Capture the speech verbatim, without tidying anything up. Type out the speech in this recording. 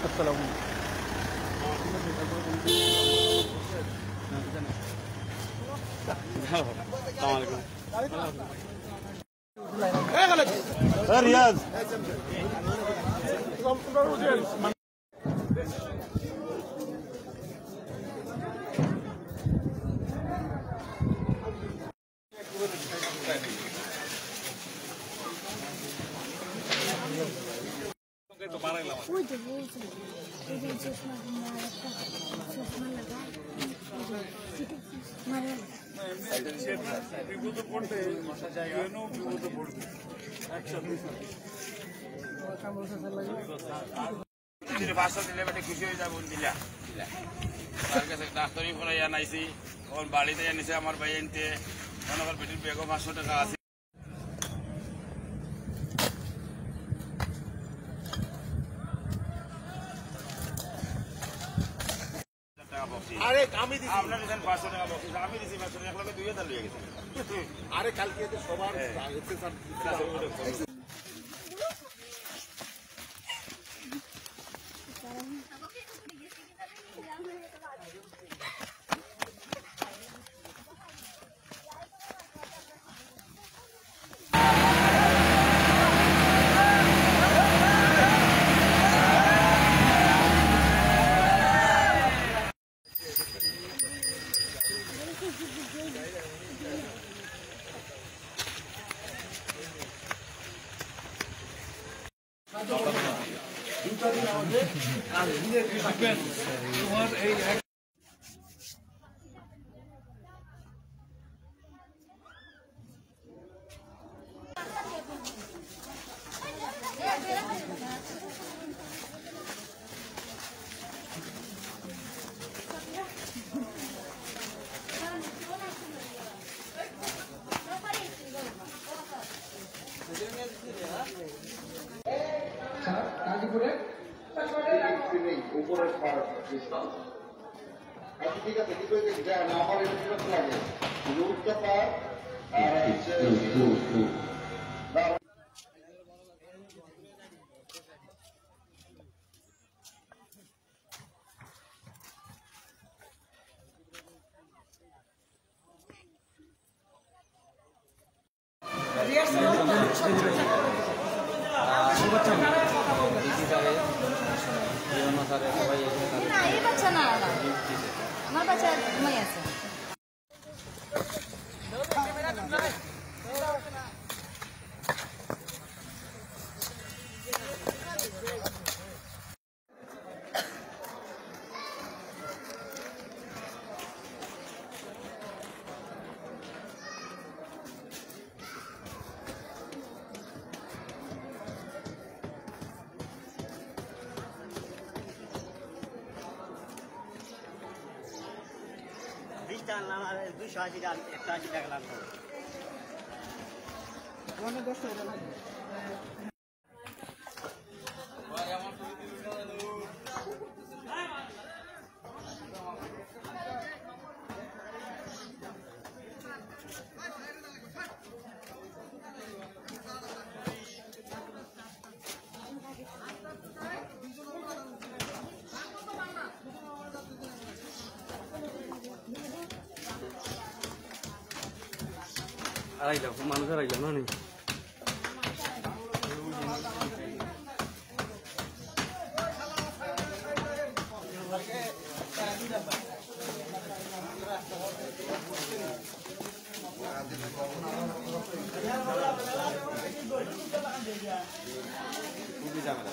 আসসালামু আলাইকুম। এ রিয়াজ। ওই যে, ওই যে, ওই যে চশমা, একটা চশমা লাগা। ওই যে, মারা। বিপদে পড়লে, বিপদে পড়বে। একসাথে। যদি পাঁচশো দিলে বেটা খুশি হয়ে যাবো, দিলা। দিলা। তার কাছে ডাক্তারি পড়াইয়া আনাইছি, এখন বাড়িতে আনিছে আমার ভাই আনতে, মনে কর বেটির ব্যাগও পাঁচশো টাকা আছে। টাকা বকশিস। আরে, আমি দিছি। আপনার দিছেন পাঁচশো টাকা বকশিস, আমি দিছি পাঁচশো টাকা, এক লগে দুই হাজার লইয়া গেছেন। আরে, কালকে তো সবার হ্যাঁ। এক্সেস আর না, এই বাচ্চা না, আমার বাচ্চা ঘুমাই আছে। বিশটা আনলাম, আর দুইশো আশি টাকা, একশো আশি টাকা লাগবে। আড়াইলা, মানুষ আড়াইলা, না নি? খুবই ঝামেলা।